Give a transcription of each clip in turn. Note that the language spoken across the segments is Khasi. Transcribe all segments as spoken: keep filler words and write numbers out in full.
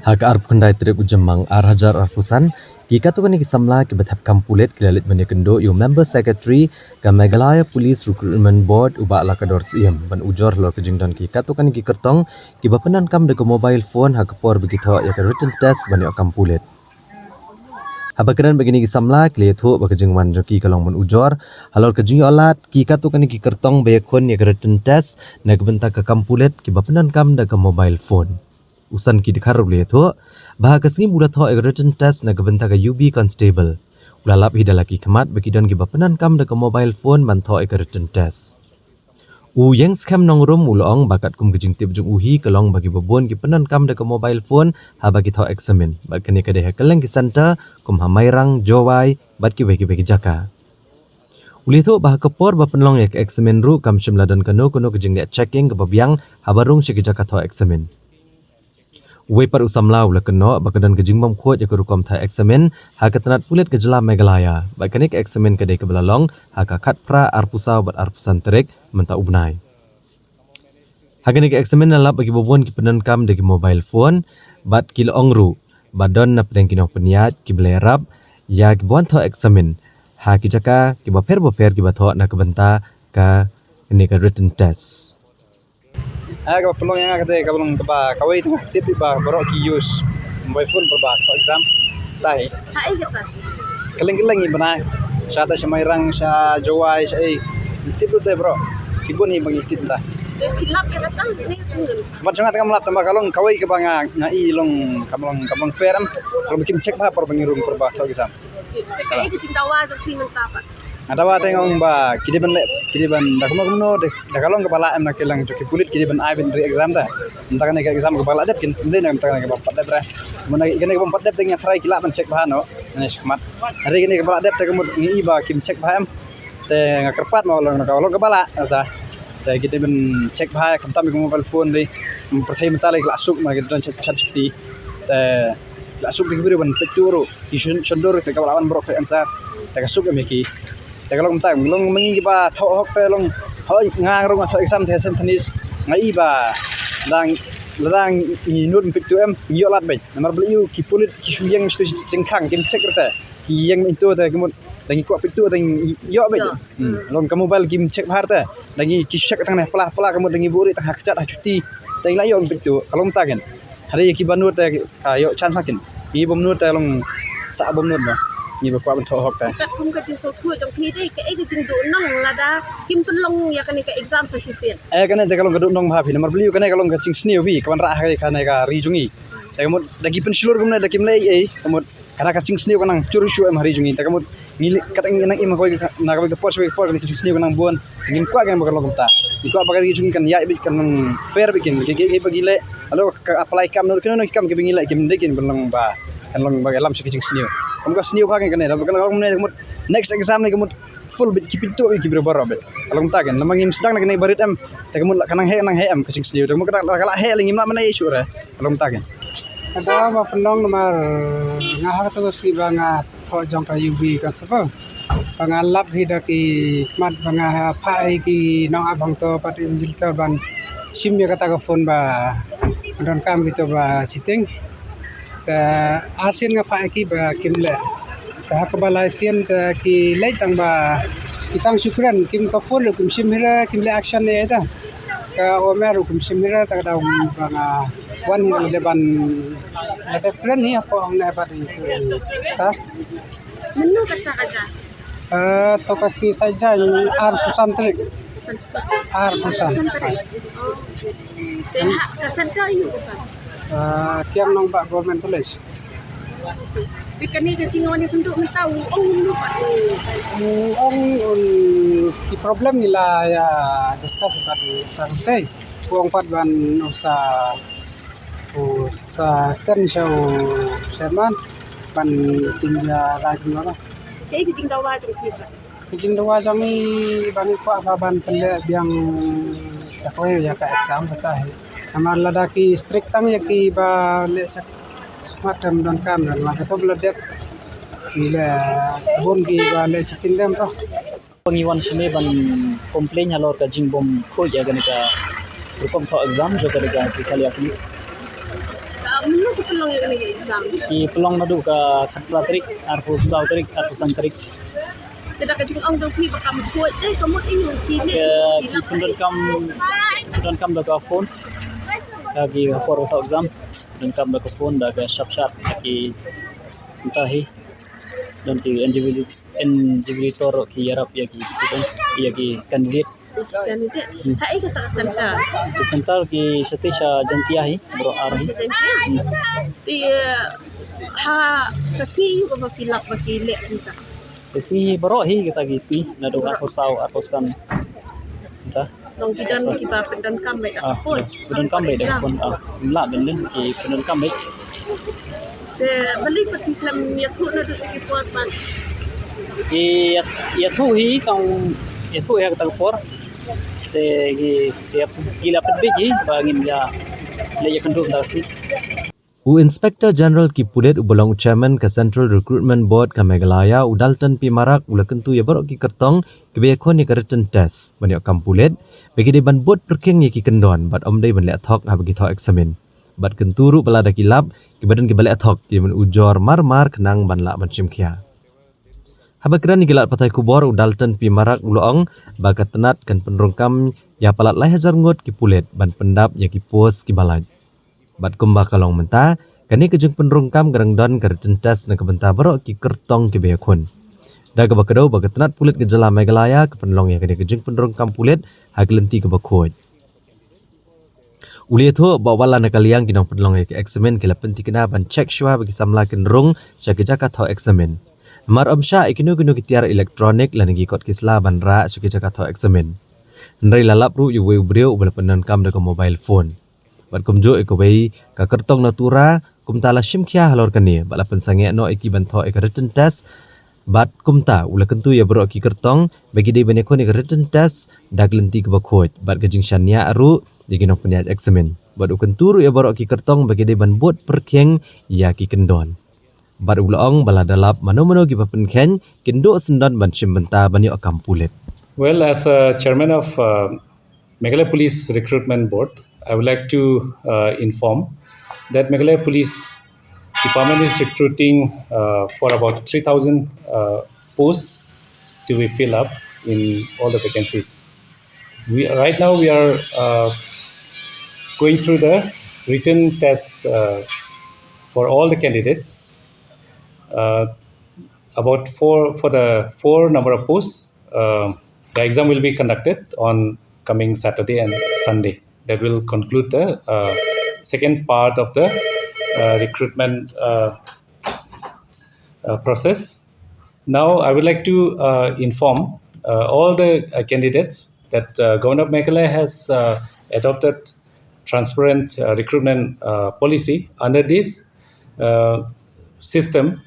Ha ka arphew khyndai tarik u Jymmang ar hajar arphew san, ki katto katne ki samla kiba thep kam pulit ki la leit ban ïakynduh ïa u Member Secretary ka Meghalaya Police Recruitment Board u Bah Lakador Syiem ban ujor halor ka jingdon ki katto katne ki kyrtong kiba pyndonkam da ka mobile phone ha ka por ba ki thoh ïa ka written test ban ïoh kam pulit. Haba kren bad kine ki samla ki la ïathuh ba ka jingwan jong ki ka long ban ujor halor ka jingïoh lad ki katto katne ki kyrtong ba ïakhun ïa ka written test na ka bynta ka kam pulit kiba pyndonkam da ka mobile phone. U Sanki Dkhar u la ïathuh ba ha ka sngi ba u la thoh ïa ka written test na ka bynta ka U B Constable, u la lap hi da la ki khmat ba ki don kiba pyndonkam da ka mobile phone ban thoh ïa ka written test. U Ïengskhem Nongrum u la ong ba katkum ka jingtip jong u hi ka long ba kiba bun ki pyndonkam da ka mobile phone haba ki thoh eksamin, bad kane ka dei ha kylleng ki centre kum ha Mairang, Jowai bad kiwei kiwei ki jaka. U la ïathuh ba ha ka por ba pynlong ïa ka eksamin ruh kam shym la don kano kano ka jingleh checking kaba biang haba rung sha ki jaka thoh eksamin. Uwei pat u samla u la kynnoh ba ka don ka jingbymkhuid ïa ka rukom thoh eksamin ha ka tnat pulit ka jylla Meghalaya, bad kane ka eksamin ka dei kaba la long ha ka khatphra, arphew saw bad arphew san tarik mynta u bnai. Ha kane ka eksamin la lap ba kiba bun ki pyndonkam da ki mobile phone, bad ki la ong ruh ba don na pdeng ki nongpynïaid kiba la ïarap ïa kiba wan thoh eksamin ha ki jaka kiba pher bapher kiba thoh na ka bynta kane ka written test. Eh, kaba pynlong ïa nga kata kaba long kaba kawei tang tip ba baroh ki use mobile phone ba thoh exam. Tai. Ha, eh, kata. Kylleng kylleng i bnai. Sha ta sha Mairang, sha Jowai, sha, eh. Tip tu te baroh. Ki bun hi ba ngi tip ta. Ki lap ïa kata ni tu. Kaba jong nga tang kam lap tang ba ka long kawei kaba nga nga i long kam long kam long fair em. Ka long kim check bha por ba ngi rung por ba thoh exam. Te kaei ka jingdawa jong phi mynta pat? Nga dawa te nga ong ba ki dei ban leh, ki dei ban da kumno kumno, da ka long kaba lah em na ki lang jong ki pulit ki dei ban ai ban re exam ta. Mynta kane ka exam kaba lah dep kin ym dei na mynta kane kaba pat dep re. Mynta kane kaba pat dep te nga tharai ki lah ban check bha noh. Kane shakhmat. Hynrei kane kaba lah dep te ka mut ngi i ba kim check bha em. Te nga kyrpad mo long ka long kaba lah ta. Te ki dei ban check bha kumta me ka mobile phone dei. Pyrthei mynta lei ka la suk ma ki don chat chat chiti. Te la suk dei ki briew ban peit tu ruh. Ki shon shon dur te ka la wan baroh ka answer. Te ka suk em ïa ki. Te ka long mynta long ma ngi kiba thoh hok te long hok nga rung thoh exam te Saint Denis nga i ba dang la dang ngi nud peit tu em ngi ïoh lad beit. Namar ba ïoh ki pulit ki shu ïeng shu jingkhang kim check te ki ïeng mynta te ki mut dang ngi kwah peit tu dang ngi ïoh beit. Hmm. Long ka mobile kim check bha te dang ngi ki check tang ne pla pla ka mut dang ngi buh ri tang ha kjat ha chuti dang ngi la ïoh peit tu ka long mynta ken. Hynrei ïa kiba nud te ka ïoh chance ma kin. Ngi bym nud te long sa bym nud ba. Ngi ba kwah ban thoh hok te. Katkum ka jingsngewthuh jong phi dei kaei ka jingduhnong lada kim pynlong ïa kane ka exam sa shisien? Eh, kane te ka long ka duhnong bha phi namar ba lei kane ka long ka jingsniew phi ka ban rah ha kane ka ri jong ngi. Te ka mut da ki pynshlur kumne da kim leh ei ei ka mut Kane ka jingsniew ka nang jur shuh em ha ri jong ngi. Te ka mut ngi leh kata ngi nang im ha kawei ka, na kawei ka por sha kawei ka por kane ka jingsniew ka nang bun. Te ngim kwah kane ba ka long kumta. Ngi kwah ba ka ri jong ngi kan ïaid beit kan nang fair beit kin. Ki, ki, ki ba ngi leh. Alo ka apply kam no kino no ki kam kiba ngi leh kim dei kin ban long ba kan long ba ka lam sha ka jingsniew. Kum ka sniew ba kane kane. Lada ka long kumne ka mut next exam ne ka mut full beit ki pyntuh beit ki briew baroh beit. Ka long kumta kin. Namar ngim sdang na kane ba rit em. Te ka mut la ka nang heh nang heh em ka jingsniew. Te ka mut ka la heh lei ngim lah ban ai shuh re. Ka long kumta kin. Ka daw ba pynlong namar nga ha kato ka sngi ba nga thoh jong ka U B Constable. Ba nga lap hi da ki khmat ba nga phah hi ki nong ap hangto pat invigilator ban shim ïa kata ka phone ba donkam kito ba cheating. Te arsien nga phah ïa ki ba kim leh. Te ha kaba lai sien te ki leit tang ba ki tang shu kren kim ka phone ruh kim shim hi re kim leh action ïa ita. Ka Omer ruh kim shim hi re te ka daw ba nga wan hi lade ban lade kren hi hapoh hangne bad i sir. Mynno kata ka jaiñ? Eh, to ka sngi Saitjaiñ arphew san tarik. Arphew san. Te ha ka center aiu kata? Eh, Kiang Nangbah Government College. Te kane ka jingwan ïakynduh mynta u ong mynno pat? U ong un ki problem ngi la ïa discuss bad u sir te. U ong pat ban u sa u sa send sha u chairman ban pynïarai kumno. Kaei ka jingdawa jong phi pat? Ka jingdawa jong ngi ba ngi kwah ba ban pynleh biang da kawei ïa ka exam kata hi. Namar lada ki strict tang ïa kiba leh sha smat em donkam namar kato ba la dep ki leh bun kiba leh cheating dem to. Ngi wan shane ban complain halor ka jingbymkhuid ïa kane ka rukom thoh exam jong kane ka Meghalaya Police. Ah, mynno ka Pynlong ïa kane ka exam. Ki pynlong naduh ka khatphra tarik, arphew saw tarik, arphew san tarik. Te da ka jingong jong phi ba kam khuid, eh, ka mut ïa ki ne, ki pyndonkam, pyndonkam da ka phone. Ka ki por ka exam, pyndonkam da ka phone, da ka shap shap, ki mynta hi. Don ki invigilator, invigilator ki ïarap ïa ki student, ïa ki candidate. Kan ide. Hmm. Ha ïa kata ka center. Ki center ki shatei sha Jaintia hi, baroh ar hi. Sha Jaintia. Hmm. Te, eh, ha ka sngi ba ki lap ba ki leh mynta. Ka sngi baroh hi kata ki sngi, naduh arphew saw, arphew san. Mynta. Long ki don kiba pyndonkam beit da ka phone. Ah, pyndonkam beit da ka phone, ah. Ym lah ban len ki pyndonkam beit. Te balei pat khlem ïathuh naduh ki por pat? Ki ïat-, ïathuh hi, tang ïathuh ïa kata ka por. Te ki siap ki la pynbeit hi ba ngin ïa leh ïakynduh da ka sngi. U Inspector General ki pulit uba long u Chairman ka Central Recruitment Board ka Meghalaya, u Dalton P Marak, u la kyntu ïa baroh ki kyrtong kiba ïakhun ïa ka written test ban ïoh kam pulit, ba ki dei ban bud pyrkhing ïa ki kyndon bad ym dei ban leh thok haba ki thoh eksamin. Bad kyntu ruh ba lada ki lap, kiba don kiba leh thok, ki dei ban ujor mar mar khnang ban lah ban shim khia. Haba kren ïa ki lad pathai khubor, u Dalton P Marak u la ong ba ka tnat kan pynrung kam ïa palat lai hajar ngut ki pulit ban pyndap ïa ki post kiba lait. Bad kumba ka long mynta, kane ka jingpynrung kam ka dang don ka written test na ka bynta baroh ki kyrtong kiba ïakhun. Da kaba kdew ba ka tnat pulit ka jylla Meghalaya ka pynlong ïa kane ka jingpynrung kam pulit ha ka lynti kaba khuid. U la ïathuh ba wat la na ka liang ki nongpynlong ïa ka eksamin ki la pynthikna ban check shuwa ba ki samla kin rung sha ki jaka thoh eksamin. Namar ym shah ïa kino kino ki tiar electronic lane ki kot ki sla ban rah sha ki jaka thoh eksamin. Hynrei la lap ruh ïa uwei u briew uba la pyndonkam da ka mobile phone. Bad kumjuh ïa kawei ka kyrtong na Tura, kumta la shim khia halor kane, bad la pynsangeh noh ïa ki ban thoh ïa ka written test, bad kumta u la kyntu ïa baroh ki kyrtong ba ki dei ban ïakhun ïa ka written test da ka lynti kaba khuid, bad ka jingshaniah ruh ïa ki nongpynïaid eksamin. Bad u kyntu ruh ïa baroh ki kyrtong ba ki dei ban bud pyrkhing ïa ki kyndon. Bad u la ong ba lada lap mano mano kiba pynkheiñ, kin duh syndon ban shim bynta ban ïoh kam pulit. Well, as a chairman of, uh, Meghalaya Police Recruitment Board, I would like to, uh, inform that Meghalaya Police Department is recruiting, uh, for about three thousand, uh, posts to be filled up in all the vacancies. We, right now we are, uh, going through the written test, uh, for all the candidates. Uh, about four, for the four number of posts, uh, the exam will be conducted on coming Saturday and Sunday. That will conclude the, uh, second part of the, uh, recruitment, uh, uh, process. Now, I would like to, uh, inform, uh, all the, uh, candidates that, uh, Government of Meghalaya has, uh, adopted transparent, uh, recruitment, uh, policy. Under this, uh, system,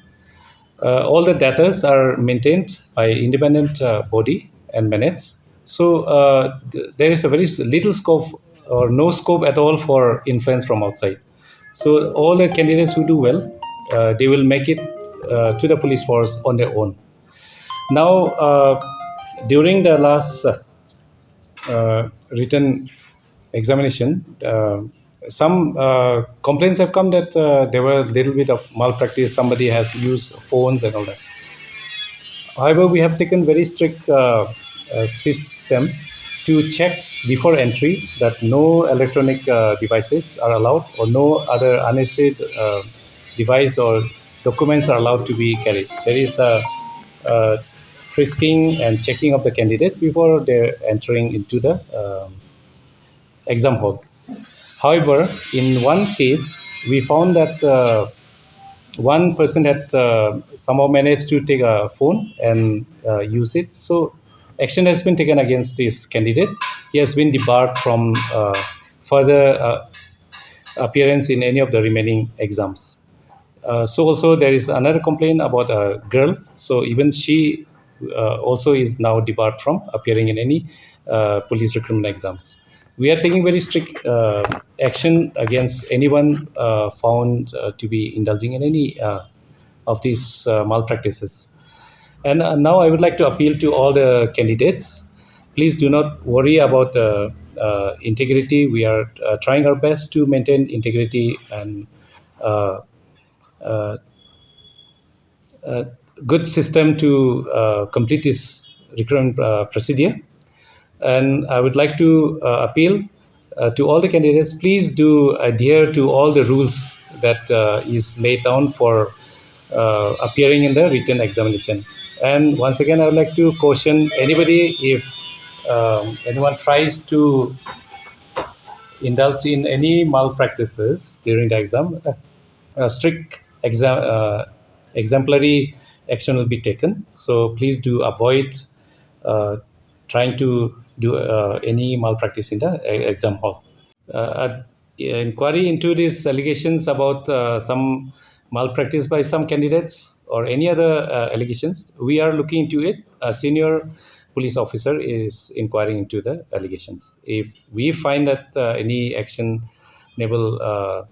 uh, all the datas are maintained by independent, uh, body and managed. So, uh, th-, there is a very s-, little scope or no scope at all for influence from outside. So all the candidates who do well, uh, they will make it, uh, to the police force on their own. Now, uh, during the last, uh, written examination, uh, some, uh, complaints have come that, uh, there were a little bit of malpractice. Somebody has used phones and all that. However, we have taken very strict, uh, uh, system to check before entry that no electronic, uh, devices are allowed or no other unassayed, uh, device or documents are allowed to be carried. There is a, uh, frisking and checking of the candidates before they're entering into the, um, exam hall. However, in one case, we found that, uh, one person had, uh, somehow managed to take a phone and, uh, use it. So, action has been taken against this candidate. He has been debarred from, uh, further, uh, appearance in any of the remaining exams. Uh, so also there is another complaint about a girl. So even she, uh, also is now debarred from appearing in any, uh, police recruitment exams. We are taking very strict, uh, action against anyone, uh, found, uh, to be indulging in any, uh, of these, uh, malpractices. And, uh, now I would like to appeal to all the candidates. Please do not worry about, uh, uh, integrity. We are, uh, trying our best to maintain integrity and, uh, uh, uh, good system to uh, complete this recruitment uh, procedure. And I would like to uh, appeal uh, to all the candidates, please do adhere to all the rules that uh, is laid down for uh, appearing in the written examination. And once again, I would like to caution anybody, if um, anyone tries to indulge in any malpractices during the exam, uh, strict exam, uh, exemplary action will be taken. So please do avoid uh, trying to do uh, any malpractice in the e- exam hall. Uh, uh, inquiry into these allegations about uh, some malpractice by some candidates or any other uh, allegations, we are looking into it. A senior police officer is inquiring into the allegations. If we find that uh, any actionable uh,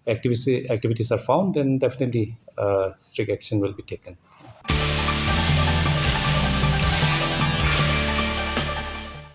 activity, activities are found, then definitely uh, strict action will be taken.